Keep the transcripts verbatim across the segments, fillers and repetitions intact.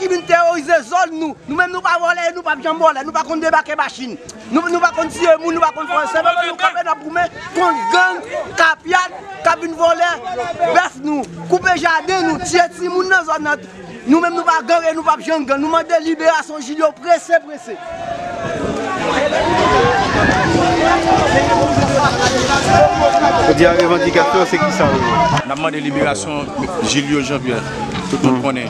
Ki vin teworize zòn nou. Nou menm nou pa vòlè, nou p ap janm vòlè, nou pa konn debake machin. Nou, nou pa konn tiye moun, nou pa konn fè anyen. Se pandan nou kanpe n ap goumen kont gang, kapyat, k ap vin vòlè bèf nou, koupe jaden nou, tiye timoun nan zòn nan. Nou menm nou pa gang e nou p ap janm gang. Nou mande liberasyon Julio prese, prese. Jodi a, revandikasyon se ki sa yo ye? N ap mande liberasyon Julio Jean Pierre, tout moun konnen.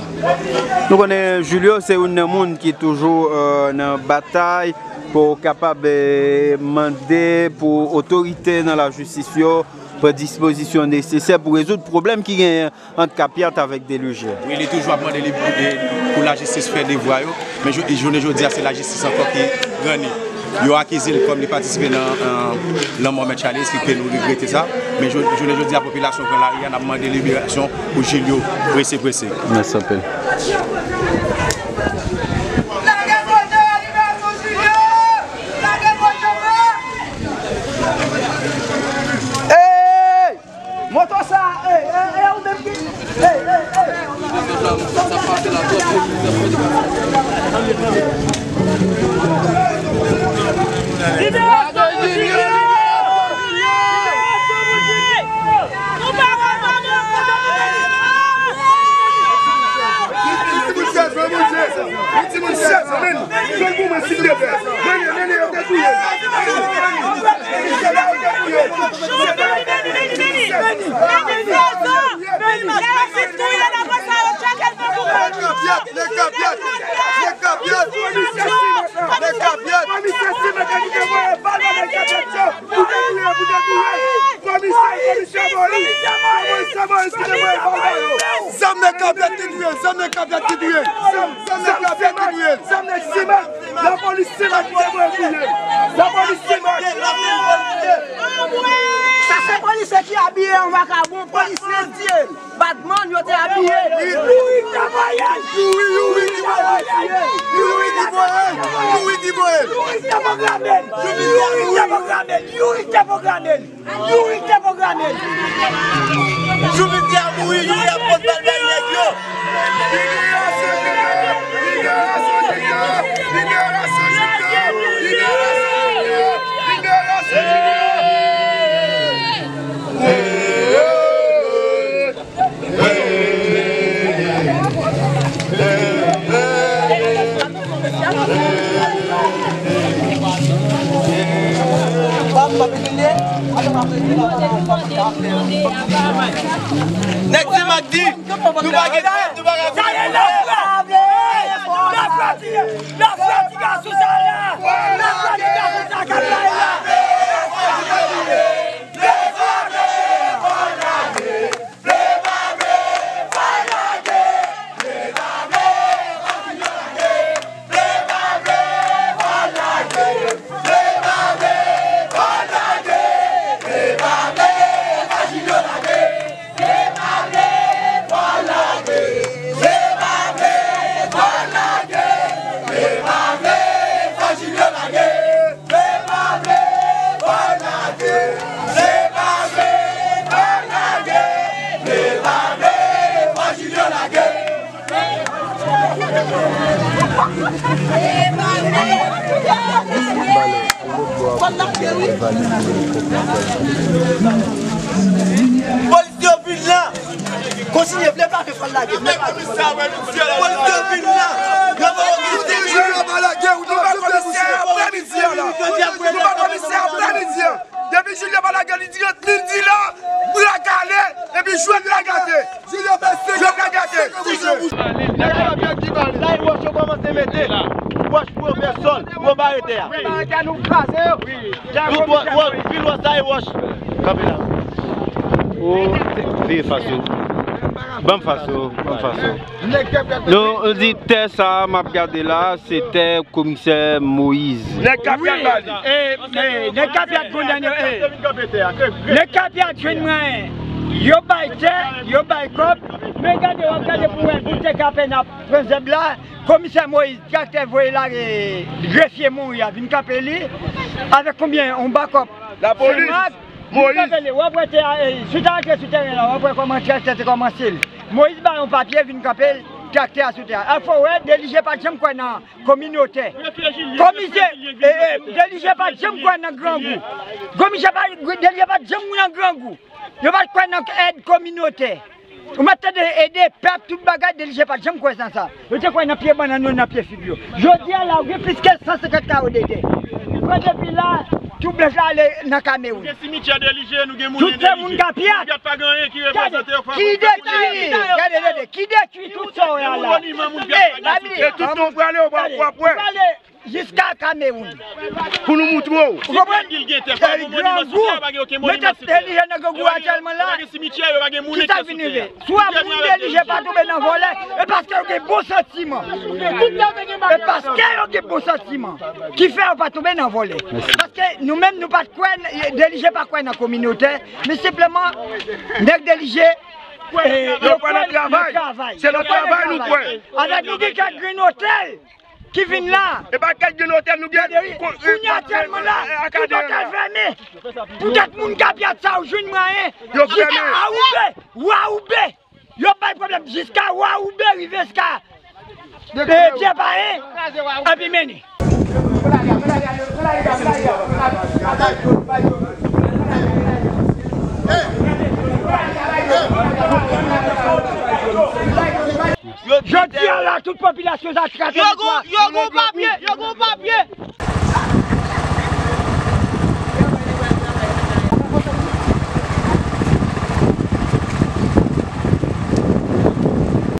Nou konnen Julio se youn nan moun ki toujou, euh, nan batay pou kapab, eh, mande pou otorite nan lajistis yo pran dispozisyon nesesè pou rezoud pwoblèm ki genyen ant Kapyat avèk Delugè. Wi, li toujou ap mande li, li, pou lajistis fè devwa yo, men jou-, jounen jodi a, se lajistis ankò ki ranni. Yo akize l kòm li patisipe nan, nan lanmò Mèt Charles, ki ke nou regrete sa. Men jou-, jounen jodi a, popilasyon pran lari a, n ap mande liberasyon pou Julio, prese, prese. Mèsi anpil. Lage moto a, liberasyon Julio! Lage moto a! Hey! Moto sa, ey, ey, ey, ou menm ki, ey, ey, ey. Liberasyon pou Julio! Liberasyon pou Julio! Nou pa ka pa mouri! Timoun sèz, timoun sèz, men, men pou mwen, silvouplè. Men, men, men, yo te touye. Zam nèg kapyat ki touye, zam nèg kapyat ki touye, zam nèg kapyat ki touye. Zam nèg siman. Lapolis se mèt ki te voye touye. Lapolis se mèt. Sa se polisye ki abiye an vakabon, polisye tiye l. Batman yo te abiye. Youri te voye l. Youri, Youri ki voye l. Youri ki voye l. Youri ki voye l. Youri te pwograme l. Youri te pwograme l. Youri te pwograme l. Youri te pwograme l. Jou Viti a mouri, Youri ap pot bal bay nèg yo. Liberasyon Julio! Liberasyon Julio! Liberasyon Julio! Liberasyon Julio! Liberasyon Julio! Nèg Timak di, nou pa gen, nou pa ka Polis yo vin la! Kontinye, vle pa vle, fò l lage. Polis yo vin la! Yo pa komisè! Yo pa komisè! Aprèmidi a la! Yo pa komisè! Aprèmidi a! Depi Julio pa lage li di, li di la, bra kale, epi jwèt la gate. Jwèt la gate. Nèg kapyat ki pale. Sa e wòch yo kòmanse mete. Wòch pou yo fè sòl, pou yo bare tè a. Bare tè a nou kraze yo. Tout wòch, wòch, pil wòch sa e wòch. Kanpe la. O, veye fas ou. Ban m fas ou, ban m fas ou. Non, ou di tè sa a m ap gade la, se tè komisè Moyiz. Nèg kapyat ba li. E, e, nèg kapyat kondane yo, e. Nèg kapyat jwenn mwen. Yo bay tè, yo bay kòb. Men gade, w ap gade pou wè, bout tè k apèn ap pran zèb la. Komisè Moyiz, traktè voye lage grefye Mouri a vin kanpe li. Avèk konbyen? On bakòp. Lapolis. Senmak, vin kanpe li. W ap wè tè a, e, si w ta antre sou teren an, w ap wè kòman traktè te kòmanse l. Moyiz ba yon papye, vin kanpe l. Traktè a sou tè a. Afò, wè, Delije pa t janm kwè nan kominote. Komisè, eh, eh, Delije pa t janm kwè nan grangou. Komisè pa, Delije pa t janm kwè nan grangou. Yo pa t kwè nan èd kominotè. Ou mèt tande ede pèp, tout bagay, Delije pa t janm kwè nan sa. Yo te kwè nan pye bannann yo, nan pye fig yo. Jodi a la, ou gen plis ke san senkant kawo de tè. Pran depi la, tout blanch la ale nan Kamewoun. Gen simityè Delije, nou gen moun Delije. Tout se moun k ap yat. Yat pa gen anyen ki reprezante yo. Ki detwi, gade, gade, ki detwi tout sa w wè a la. Gen moun monuman, moun ki ap pa gen simityè. E tout non prale, w ap wè. Jiska Kamewoun. Pou nou moutre w. Ou konprann? Grangou. Mete Delije nan grangou aktyèlman la. Ki sa k vin rive? Swa moun Delije pa tonbe nan vòlè, e paske yo gen bon santiman. E paske yo gen bon santiman ki fè yo pa tonbe nan vòlè. Paske nou menm nou pa t kwè, Delije pa kwè nan kominotè, men senpleman nèg Delije, eh, yo kwè nan travay. Se nan travay nou kwè. Avèk nou gen kèk grenn otèl ki vin la. E pa kèk grenn otèl nou gen. Kounye a aktyèlman la, tout otèl fèmen. Poutèt moun k ap yat sa, ou jwenn mwayen. Yo fèmen. Jiska Awoube, Wawoube. Yo bay pwoblèm jiska Wawoube, rive jiska Dyepayen, epi mennen. Jodi a la, tout popilasyon sa trape. Yo gon, yo gon papye, yo gon papye.